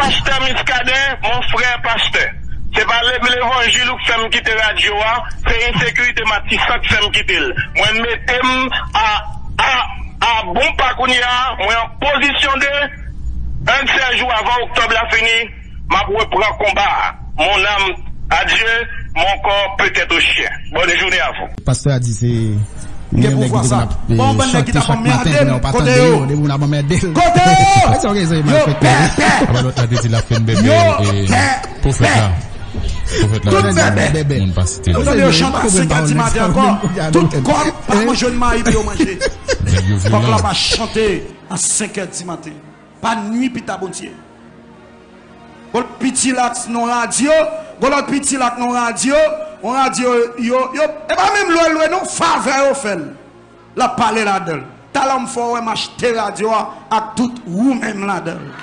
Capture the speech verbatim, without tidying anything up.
Pastè Muscadin, mon frè pastè, se pa levanjil ou k fè m kite radyo a, se ensekirite Matisan k fè m kite l. Mwen mete m a, a, a bon pa kounye a, mwen an pozisyon de, un seul jour avant octobre la fini, m ap repran konba a. Mon âme à Dieu, mon corps peut-être au chien. Bonne journée à vous. Pastè a di se Gen pouvwa sa. Bon, bann nèg ki t ap anmède m, kote yo? Depi moun ap anmède l. Kote yo? Yo pèpè. Apa lòt la te di l ap fè n bèbè? Yo pèpè. Pwofèt la. Pwofèt la. Tout bèbè. Moun pa site l. Ou tande yo chante a senk è di maten ankò. Tout kòk pa manje yon mayi pou yo manje. Kòk la pa chante a senk è di maten. Pa nwi pita Bondye. Gon lòt piti la k nan radyo, gon lòt piti la k nan radyo, yon radyo yo, yo, e pa menm lwe l lwe non, favè yo fè l. L ap pale ladan l. Talè m fè w wè m achte radyo a ak tout wou menm ladan l.